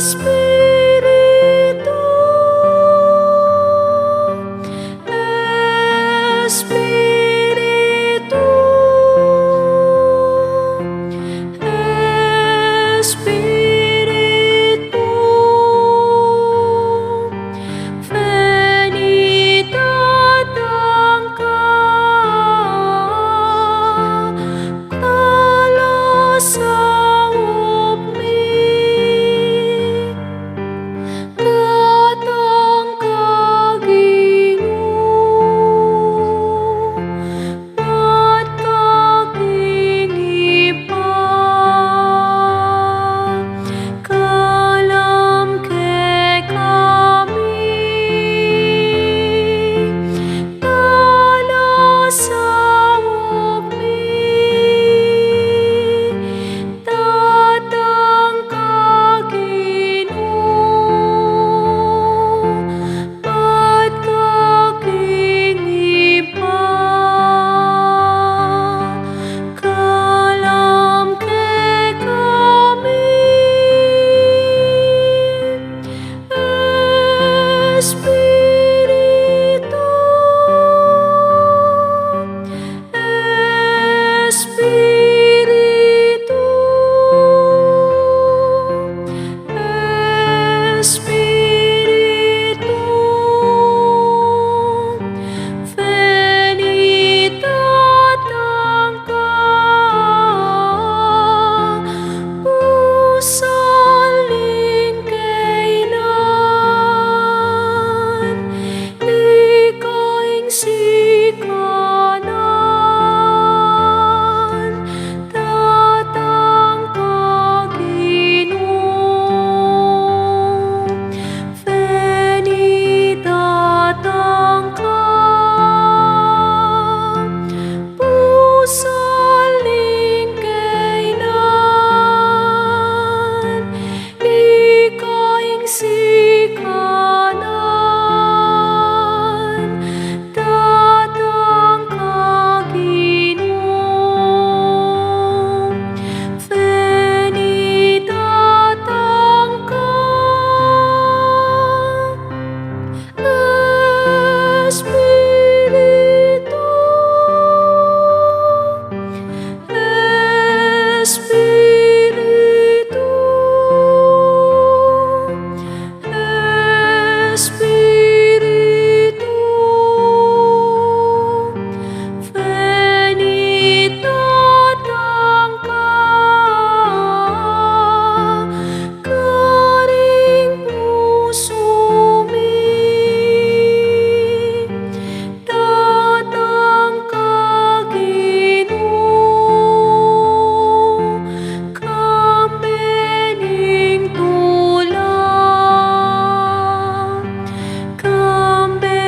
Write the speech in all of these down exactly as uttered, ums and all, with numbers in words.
Espiritu, Espiritu, Espiritu, veni datang ka, talasaup mi, datang ka Ginu, bat ka king Ibpa, kalam kekami, talasaup mi, datang ka Ginu, bat ka king Ibpa, kalam kekami. Espiritu, Espiritu, Espiritu, veni datang ka, pusan ling kainan, ika ing sikanan, datang ka Ginu, veni datang ka, pusan ling kainan, ika ing sikanan, datang ka Ginu, veni datang ka. Espiritu, Espiritu, Espiritu, veni datang ka, karing pusu mi, datang ka Ginu, kambe ning tula, kambe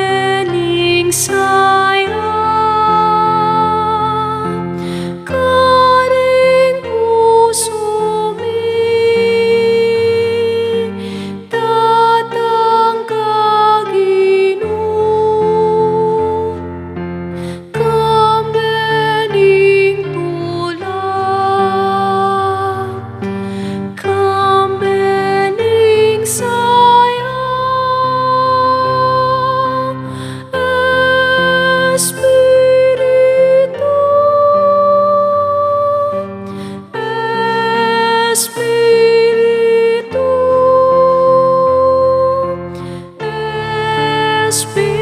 ning saya, karing pusu mi, datang ka Ginu, kambe ning tula, kambe ning saya. Espiritu, Espiritu, Espiritu,